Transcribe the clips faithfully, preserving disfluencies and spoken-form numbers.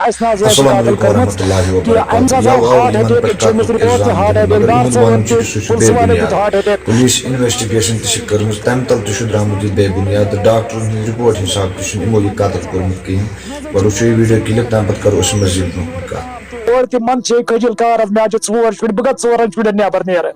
اَسہِ نہ حظ ٲس السلام قتل علیکم کٔرمٕژ ورحمۃ اللہ کہِ وبرکاتہ۔ اَمہِ ساتہٕ یَوٕ آو آو heart یِمن attack پٮ۪ٹھ چھِ أمِس کَتھ report تہِ الزام heart لگاونہٕ، attack مگر دار یِہُنٛد صٲبَن وَنُن چھُ تہِ کہِ سُہ چھُ پُلسہٕ بے والٮ۪ن تہِ بُنیاد۔ Heart attack۔ پُلیٖس investigation تہِ چھِ کٔرمٕژ، تَمہِ تَل تہِ چھُ درٛامُت یہِ doctorن ہُنٛد report حساب تہِ چھُنہٕ یِمو یہِ قتل کوٚرمُت کِہیٖنۍ۔ وۄنۍ وٕچھو یہِ video clip، تَمہِ پَتہٕ کَرو أسۍ مٔزیٖد برٛونٛہہ کُن کَتھ۔ اور تہِ منٛز چھے کھٔجِل کار حظ، مےٚ حظ چھِ ژور شُرۍ، بہٕ کَتھ ژورَن شُرٮ۪ن نٮ۪بَر نیرٕ؟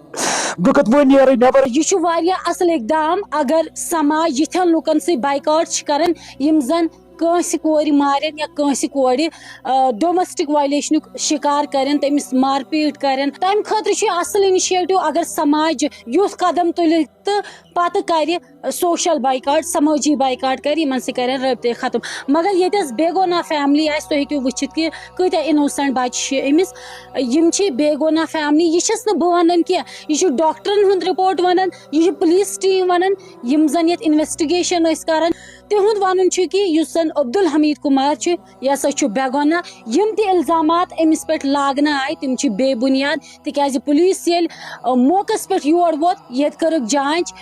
بہٕ کِتھ پٲٹھۍ نیرٕ نٮ۪بَر؟ یہِ چھُ واریاہ اَصٕل اقدام، اگر سماج یِتھٮ۪ن لُکَن سۭتۍ boycott چھِ کَران، یِم زَن کٲنٛسہِ کورِ مارن یا کٲنٛسہِ کورِ، آ، domestic violationُک شِکار کرن، تٔمِس مارپیٖٹ کرن۔ تَمہِ خٲطرٕ چھُ یہِ اصل initiative اگر سماج یُتھ قدم تُلہِ تہٕ پتہٕ کرِ social boycott، سمٲجی boycott کرِ، یِمن سۭتۍ کرن رٲبطے ختم۔ مگر ییٚتہِ ٲس بے گۄناہ family آسہِ، تُہۍ ہیٚکِو وٕچھِتھ کہِ کۭتیاہ innocent بچہِ چھِ أمِس۔ یِم چھِ بے گۄناہ family۔ یہِ چھَس نہٕ بہٕ ونان کینٛہہ، یہِ چھُ doctorن ہُنٛد report ونان، یہِ چھُ police team ونان، یِم زن یتھ investigation ٲسۍ کران۔ تِہُنٛد وَنُن چھُ کہِ یُس زَن عبدالحمید کمار چھُ، یہِ ہسا چھُ بے گۄناہ۔ یِم تہِ الزامات أمِس پٮ۪ٹھ لاگنہٕ آے، تِم چھِ بے بُنیاد، تِکیٛازِ پُلیٖس ییٚلہِ، آ، موقعس پٮ۪ٹھ یور ووت، ییٚتہِ کٔرٕکھ جانچ۔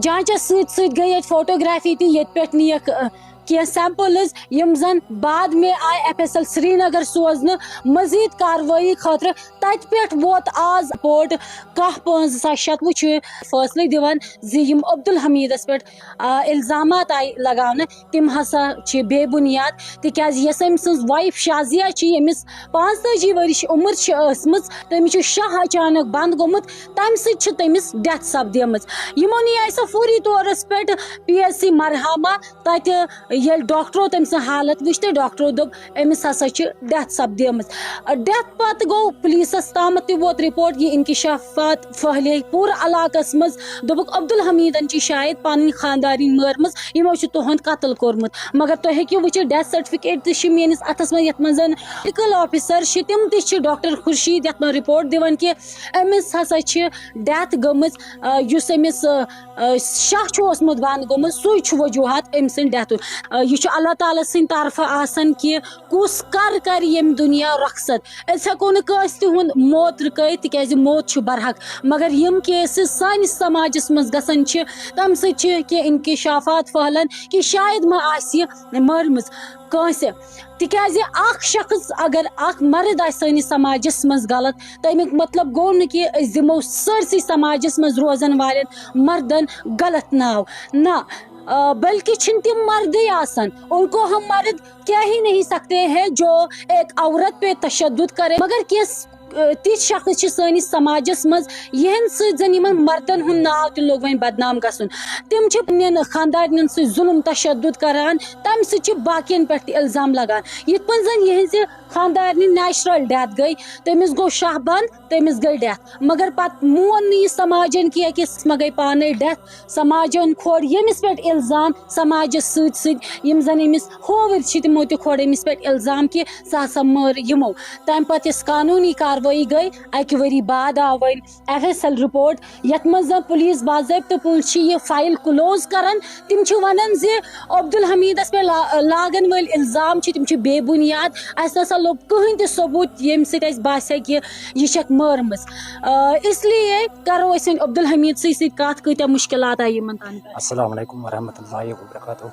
جانچس سۭتۍ سۭتۍ گٔے ییٚتہِ photography تہِ، ییٚتہِ پٮ۪ٹھ نِیَکھ، آ، کینٛہہ samples، یِم زَن بعد میں آے ایف ایس ایل سرینگر سوزنہٕ مزید کاروٲیی خٲطرٕ۔ تَتہِ پٮ۪ٹھ ووت آز report کاہ پانٛژھ زٕ ساس شَتوُہ چھُ فٲصلہٕ دِوان زِ یِم عبدالحمیدس پٮ۪ٹھ، آ، الزامات آیہِ لگاونہٕ، تِم ہسا چھِ بے بُنیاد، تِکیٛازِ یۄس أمۍ سٕنٛز wife شازیہ چھِ، ییٚمِس پانٛژتٲجی ؤرِش عمر چھِ ٲسمٕژ، تٔمِس چھُ شاہ اچانک بنٛد گوٚمُت، تَمہِ سۭتۍ چھِ تٔمِس death سپدیمٕژ۔ یِمو نِیے سۄ فوری طورس پٮ۪ٹھ پی ایچ سی مرحامہ، تَتہِ ییٚلہِ ڈاکٹرو تٔمۍ سٕنٛز حالت وٕچھ تہٕ ڈاکٹرو دوٚپ، أمِس ہسا چھِ death سپدیمٕژ۔ death پتہٕ گوٚو پُلیٖسس تام تہِ ووت report، یہِ انکشافات پھٔہلے پوٗرٕ علاقس منٛز۔ دوٚپُکھ، عبدالحمیدن چھِ شاید پنٕنۍ خانٛدارِنۍ مٲرمٕژ، یِمو چھُ تُہُنٛد قتل کوٚرمُت۔ مگر تُہۍ ہیٚکِو وٕچھِتھ، death certificate تہِ چھِ میٲنِس اَتھس منٛز، یَتھ منٛز زن medical officer چھِ، تِم تہِ چھِ، ڈاکٹر خورشید، یَتھ منٛز report دِوان کہِ أمِس ہسا چھِ death گٔمٕژ، آ، یُس أمِس، آ، آ، شاہ چھُ اوسمُت بنٛد گوٚمُت، سُے چھُ وجوٗہات أمۍ سٕنٛدِ deathُک۔ آ، یہِ چھُ اللہ تعالیٰ سٕنٛدِ طرفہٕ آسان کہِ کُس کر کرِ ییٚمہِ دُنیا رۄخصت۔ أسۍ ہٮ۪کو نہٕ کٲنٛسہِ تہِ ہُنٛد موت رُکٲیِتھ، تِکیٛازِ موت چھُ برحق۔ مگر یِم cases سٲنِس سماجس منٛز گژھان چھِ، تَمہِ سۭتۍ چھِ کینٛہہ انکشافات پھٔہلان کہِ شاید ما آسہِ یہِ مٲرمٕژ کٲنٛسہِ۔ تِکیٛازِ اکھ شخص اگر اکھ مرد آسہِ سٲنِس سماجس منٛز غلط، تَمیُک مطلب گوٚو نہٕ کہِ أسۍ دِمو سٲرسٕے سماجس منٛز روزن والٮ۪ن مردن غلط ناو۔ نہ، آ، بلکہِ چھِنہٕ تِم مردٕے آسان۔ ان کو ہم مرد کہہ ہی نہیں سکتے ہیں جو ایک عورت پہ تشدد کرے۔ مگر کینٛہہ، آ، تِتھۍ شخص چھِ سٲنِس سماجس منٛز، یِہنٛدِ سۭتۍ زن یِمن مردن ہُنٛد ناو تہِ لوٚگ وۄنۍ بدنام گژھُن۔ تِم چھِ پننٮ۪ن خانٛدارنٮ۪ن سۭتۍ ظلم تشدد کران، تَمہِ سۭتۍ چھِ باقین پٮ۪ٹھ تہِ الزام لگان۔ یِتھ پٲٹھۍ زن یِہنٛزِ خانٛدارنہِ natural death گٔے، تٔمِس گوٚو شاہ بنٛد، تٔمِس گٔے death۔ مگر پتہٕ مون نہٕ یہِ سماجن کینٛہہ کہِ سۄ ما گٔے پانے death۔ سماجن کھول ییٚمِس پٮ۪ٹھ الزام، سماجس سۭتۍ سۭتۍ یِم زن أمِس ہووٕرۍ چھِ، تِمو تہِ کھول أمِس پٮ۪ٹھ الزام کہِ سۄ ہسا مٲر یِمو۔ تمہِ پتہٕ یۄس قانوٗنی کاروٲیی گٔے، اکہِ ؤری بعد آو وۄنۍ ایف ایس ایل report، یتھ منٛز زن پُلیٖس باضٲبطہٕ پٲٹھۍ چھِ یہِ file close کران۔ تِم چھِ ونان زِ عبدالحمیدس پٮ۪ٹھ لا-، لاگن وٲلۍ الزام چھِ، تِم چھِ بے بُنیاد۔ اسہِ نسا لوٚب کٕہٕنۍ تہِ ثبوٗت ییٚمہِ سۭتۍ اسہِ باسہِ ہا کہِ یہِ چھکھ مٲرمٕژ۔ آ، اس لیے کرو أسۍ وۄنۍ عبدالحمید سٕے سۭتۍ کتھ، کۭتیاہ مُشکلات آیہِ یِمن تانۍ۔ السلام علیکم ورحمۃ اللہ وبرکاتہ۔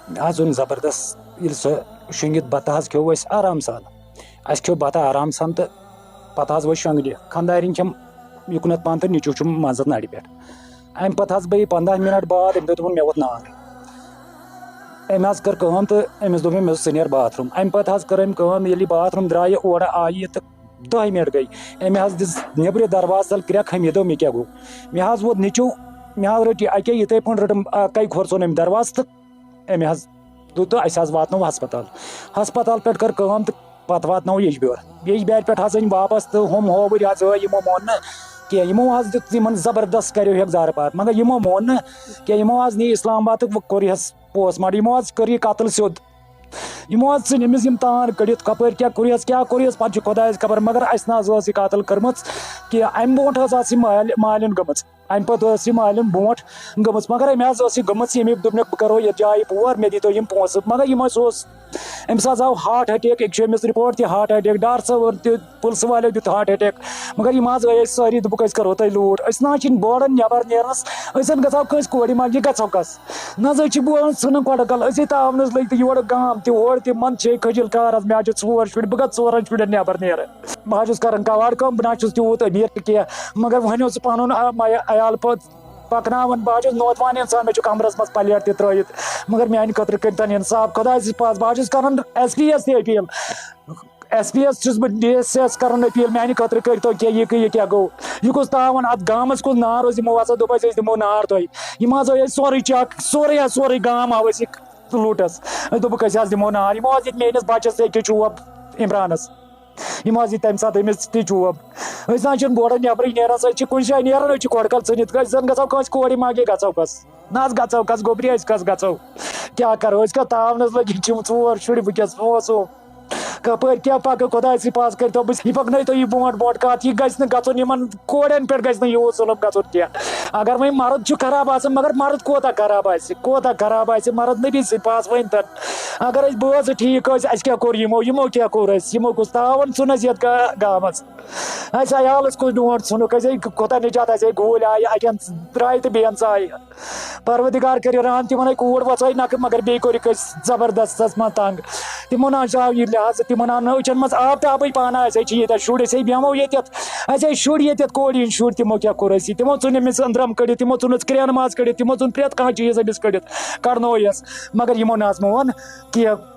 مےٚ حظ اوٚن زبردست، ییٚلہِ سۄ شۄنٛگِتھ بتہٕ حظ کھیوٚو اَسہِ آرام سان۔ اَسہِ کھیوٚو بتہٕ آرام سان تہٕ پتہٕ حظ ؤتھۍ شۄنٛگنہِ۔ خانٛدارِنۍ چھَم یُکنَتھ پانہٕ تہٕ نیٚچوٗ چھُم منٛزَس نَرِ پٮ۪ٹھ۔ اَمہِ پتہٕ حظ گٔے پنٛداہ مِنٹ بعد، أمۍ دوٚپ، دوٚپُن، "مےٚ ووٚتھ نار۔" أمۍ حظ کٔر کٲم تہٕ أمِس دوٚپ مےٚ، "مےٚ دوٚپ، ژٕ نیر باتھ روٗم۔" اَمہِ پتہٕ حظ کٔر أمۍ کٲم، ییٚلہِ یہِ باتھ روٗم درٛایہِ، اورٕ آیہِ یہِ تہٕ دَہہِ مِنٹ گٔے۔ أمۍ حظ دِژ نیٚبرٕ دروازٕ تَل کرٛٮ۪کھ، حمیٖدو، مےٚ کیٛاہ گوٚو؟ مےٚ حظ ووت نیٚچوٗ، مےٚ حظ رٔٹ یہِ اَکے، یِتھَے پٲٹھۍ رٔٹٕم، آ، کَے کھۄر ژوٚن أمۍ دروازٕ تہٕ أمۍ حظ دوٚپ، تہٕ اَسہِ حظ واتنوو ہسپتال۔ ہسپتال پٮ۪ٹھ کٔر کٲم تہٕ پتہٕ واتنوو ییٚجبیور۔ ییٚجبیارِ پٮ۪ٹھ حظ أنۍ واپس تہٕ ہُم ہووٕرۍ حظ ٲے، یِمو مون نہٕ کینٛہہ۔ یِمو حظ دیُت یِمن زبردست، کریو ہیٚکھ زارٕ پار، مگر یِمو مون نہٕ کینٛہہ۔ یِمو حظ نی اسلام آباد تہٕ کوٚر یہِ حظ post mortem۔ یِمو حظ کٔر یہِ قتل سیوٚد۔ یِمو حظ ژھٕنۍ أمِس یِم تان کٔڑِتھ، کپٲرۍ کیٛاہ کوٚرہَس، کیٛاہ کوٚرہَس، پتہٕ چھُ خۄدایَس خبر۔ مگر اَسہِ نہ حظ ٲس یہِ قتل کٔرمٕژ کینٛہہ۔ اَمہِ برونٛٹھ حظ آسہٕ یہِ مالہِ-، مالِن گٔمٕژ۔ امہِ پتہٕ ٲس یہِ مالِم برونٛٹھ گٔمٕژ، مگر أمۍ حظ ٲس یہِ گٔمٕژ، ییٚمہِ دوٚپنَکھ، "بہٕ کرو یَتھ جایہِ بور، مےٚ دیٖتو یِم پونٛسہٕ۔" مگر یِم حظ اوس، أمِس حظ آو ہارٹ اٹیک، أکۍ چھُ أمِس رِپورٹ تہِ ہارٹ اٹیک، ڈار صٲبَن تہِ، پُلسہٕ والٮ۪و دیُت ہارٹ اٹیک۔ مگر یِم حظ ٲے أسۍ سٲری، دوٚپُکھ، "أسۍ کرو تۄہہِ لوٗٹھ، أسۍ نہ حظ چھِنہٕ بورڈَن نٮ۪بر نیرنَس، أسۍ زَن گژھو کٲنٛسہِ کورِ منٛگنہِ، گژھو کَس؟ نہ حظ، أسۍ چھِ بورڈَن ژھٕنان کۄڑٕ کَل، أسۍ ہے تاونَس لٔگۍ تہٕ یورٕ گام تہِ، ہورٕ تہِ، من چھے کھٔجِل کار حظ، مےٚ حظ چھِ ژور شُرۍ، بہٕ کَتہِ ژورَن شُرٮ۪ن نٮ۪بر نیرٕ؟" بہٕ حظ چھُس کران کواڑ کٲم، بہٕ نہ حظ چھُس تیوٗت أمیٖر کینٛہہ، مگر وۄنۍ اوس پَنُن، آ، مَے-، عیال پوٚت پَکناوان۔ بہٕ حظ چھُس نوجوان اِنسان، مےٚ چھُ کَمرَس منٛز پَلیٹ تہِ ترٛٲیِتھ، مگر میٛانہِ خٲطرٕ کٔرۍتَن اِنصاف۔ خۄداے سٕنٛدِ پاس، بہٕ حظ چھُس کران ایس پی یَس تہِ اپیٖل، ایس پی یَس چھُس بہٕ، ڈی ایس یَس کران اپیٖل، میٛانہِ خٲطرٕ کٔرۍتو کینٛہہ، یہِ کہِ-، یہِ کیٛاہ گوٚو؟ یہِ کُس تاوان؟ اَتھ گامَس کُس نار اوس؟ یِمو ہسا دوٚپ اَسہِ، أسۍ دِمو نار تۄہہِ۔ یِم حظ ٲسۍ سورُے چیک، سورُے حظ، سورُے گام آو اَسہِ لوٗٹَس۔ أسۍ دوٚپُکھ، أسۍ حظ دِمو نار۔ یِمو حظ دِتۍ میٛٲنِس بَچَس تہِ أکِس چوب، عمرانَس۔ یِم حظ یہِ تَمہِ ساتہٕ أمِس تہِ چوب۔ أسۍ نہ حظ چھِنہٕ بورڈَن نٮ۪برٕے نیران، أسۍ چھِ کُنہِ جایہِ نیران، أسۍ چھِ کۄڑٕ کَل ژھٕنِتھ، أسۍ زَن گژھو کٲنٛسہِ کورِ ماگے گژھو کَس؟ نہ حظ گژھو کَس، گوٚبرِ أسۍ کَس گژھو؟ کیٛاہ کَرو أسۍ، کَتھ تاونَس لٔگِتھ چھِ یِم ژور شُرۍ وٕنکیٚس موسوٗم۔ کَپٲرۍ کیٛاہ پَکہٕ، خۄداے سٕنٛدِ پاس کٔرۍتو بہٕ، یہِ پَکنٲیتو یہِ برونٛٹھ برونٛٹھ کَتھ، یہِ گژھِ نہٕ گژھُن، یِمَن کورٮ۪ن پٮ۪ٹھ گژھِ نہٕ یوٗت ظُلُم گژھُن کینٛہہ۔ اگر وۄنۍ مرد چھُ خراب آسان، مگر مرد کوٗتاہ خراب آسہِ، کوٗتاہ خراب آسہِ، مرد نبی سٕنٛدِ پاس ؤنۍتَن۔ اگر أسۍ بٲژ ٹھیٖک ٲسۍ، اَسہِ کیٛاہ کوٚر یِمو؟ یِمو کیٛاہ کوٚر اَسہِ؟ یِمو کُس تاوَن ژھُن اَسہِ یَتھ گا-، گامَس؟ اَسہِ عیالَس کُس ڈونٛٹھ ژھُنُکھ؟ اَسہِ ہے کوٗتاہ نِجات، اَسہِ ہے گوٗلۍ آیہِ اَکٮ۪ن درٛاے تہٕ بیٚیَن ژایہِ۔ پروردگار کٔرِو رحم، تِمَن ہے کوٗر وۄژٲے نَکھٕ، مگر بیٚیہِ کوٚرُکھ أسۍ زبردستَس منٛز تنٛگ۔ تِمَن حظ آو یہِ لحاظ، تِمَن آو نہٕ أچھَن منٛز آب تہٕ آبٕے پانہٕ، اَسہِ ہے چھِ ییٚتٮ۪تھ شُرۍ، أسۍ ہے بیٚہمو ییٚتٮ۪تھ، اَسہِ ہے شُرۍ ییٚتٮ۪تھ، کورِ ہِنٛدۍ شُرۍ، تِمو کیٛاہ کوٚر اَسہِ یہِ؟ تِمو ژھُن أمِس أنٛدرَم کٔڑِتھ، تِمو ژھُنُس کرٛٮ۪ن ماز کٔڑِتھ، تِمو ژھُن پرٛٮ۪تھ کانٛہہ چیٖز أمِس کٔڑِتھ، کَڑنوو یَس۔ مگر یِمو نہ حظ مون کینٛہہ۔